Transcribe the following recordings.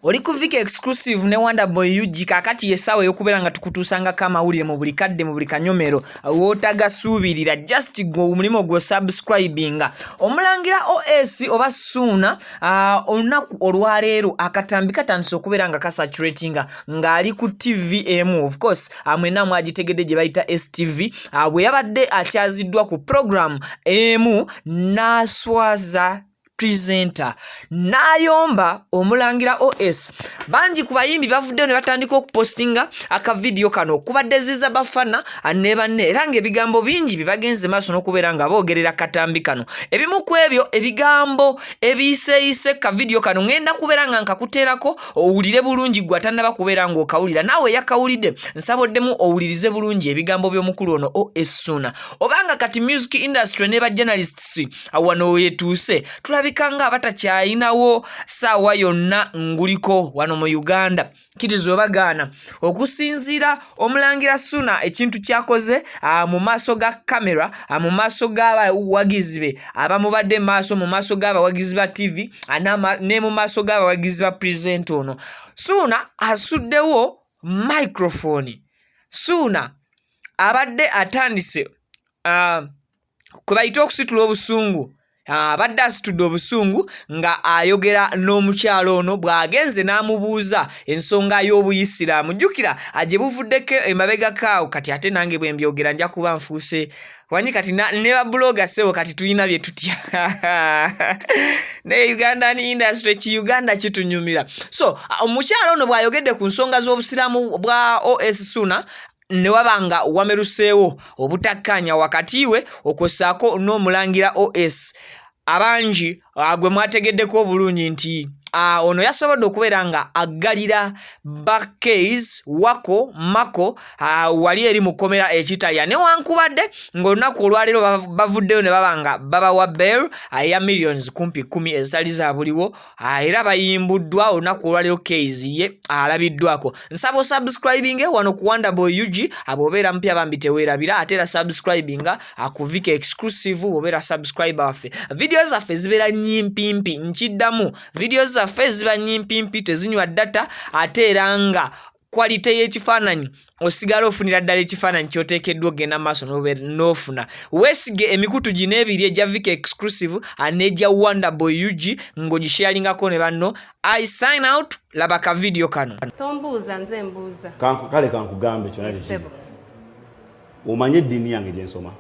Oli ku Vika Exclusive ne Wonder Boy UG. Kaakati y'essaawa ey'okubeera nga tukutuusangako amawulire mu buli kadde, mu buli kanyomero w'otagasuubirira. Just gwe omulimu gwo subscribinga. Omulangira OS oba Suuna, olunaku olwaleero akatambi katandise okubeera nga kasaturatinga ng'ali ku TV emu, of course mwenna mwagitegedde, gye bayita STV, bwe yabadde akyaziddwa ku program emu n'aswaza presenter n'ayomba omulangira OS. Bangi ku bayimbi bavuddeyo ne batandika okupostinga akavidiyo kano kubadde Ziza Bafana ne banne, era ng'ebigambo bingi bye bagenze maaso n'okubeera nga boogerera katambi kano. Ebimu ku ebyo ebigambo ebiyiseeyise kavidiyo kano ŋŋenda kubeera nga nkakuteerako owulire bulungi. Gwe atannaba kubeera ng'okawulira, naawe eyakawulidde, nsaboddemu owulirize bulungi ebigambo by'omukulu ono OS Suuna. Obanga kati music industry ne ba journalists wano wetuuse, tulabika nga abatakyayinawo saawa yonna nguliko wano mu Uganda. Kkiriza oba gaana, okusinziira omulangira Suna ekintu kyakoze mu maaso ga kamera, mu maaso g'abawagizi be abamubadde maaso, mu maaso g'abawagizi ba TV ne mu maaso g'abawagizi ba presenter ono, Suuna asuddewo microphone. Suuna abadde atandise kwe bayita okusitula obusungu. Abadde asitudde obusungu nga ayogera n'omukyalo ono bw'agenze n'amubuuza ensonga y'obuyisiraamu. Jjukira gye buvuddeko emabegako awo. Kati ate nange bwe mbyogera nja kuba nfuuse wanyi. Kati ne babuloga ssebo, kati tulina bye tutya naye Ugandan industry ki Uganda kitunyumira. So omukyalo ono bw'ayogedde ku nsonga z'obusiraamu bwa OS Suna, ne waba nga wameruseewo obutakkaanya wakati we okwossaako n'omulangira OS. Abangi gwe mwategeddeko obulungi nti ono yasobodde okubeera nga aggalira Bakes Wako Mako wali eri mu kkomera ekitalya, newankubadde ng'olunaku olwaleero bavuddeyo ne baba nga babawa bail eya millions kumpi 10 ezitali za buliwo, era bayimbuddwa olunaku olwaleero. Case ye alabiddwako. Nsaba osubscribinge wano ku Wonderboy UG bw'obeera mpya, bambi teweerabira. Ate era subscribinga ku Vika Exclusive bw'obeera subscriber waffe. Vidiyo zaffe zibeera nyimpimpi, nkiddamu, vidiyo zaffe ziba nyimpimpi, tezinywa data, ate era nga quality y'ekifaananyi osigala ofunira ddala ekifaananyi ky'oteekeddwa okugenda maaso n'ofuna. Weesige emikutu gino ebiri, egya Vika Exclusive n'egya Wonderboy UG, ng'ogisharingako ne banno. I sign out. Laba ka vidiyo kano. Tombuuza, nze mbuuza. Kale kankugambe kyona. Essebo. Omanye eddiini yange gyensoma?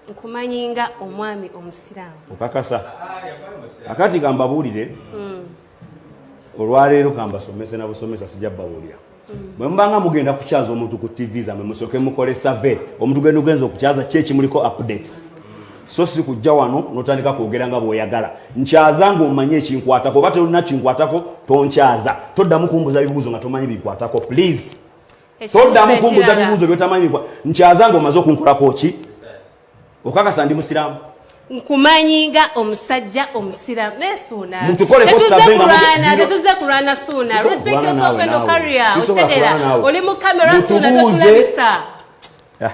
Nkumanyi nga omwami omusiraamu. Okakasa? Akati kambabuulire, olwaleero kambasomese na busomesa, sijja babuulira. Bwe mubanga mugenda kukyaza omuntu ku TV zammwe, musooke mukole survey. Omuntu genda ogenza okukyaza, ki ekimuliko, updates, so si kujja wano notandika kwogera nga bw'oyagala. Nkyaza ng'omanye ekinkwatako. Oba tolina kinkwatako, tonkyaza. Toddamu kumbuza bibuuzo nga tomanyi binkwatako, please. Toddamu kumbuza bibuuzo byotamanyi. Nkyaza ng'omaze okunkolako ki. Okakasa ndi musiraamu? Nkumanyi nga omusajja omusiraamu, naye Suuna, Mutukoleko survey nga kulwana, tetuze kulwana, Suuna. Respect yourself and your career. Okitegeera? Oli mu kamera, Suuna, totulabisa. Ah.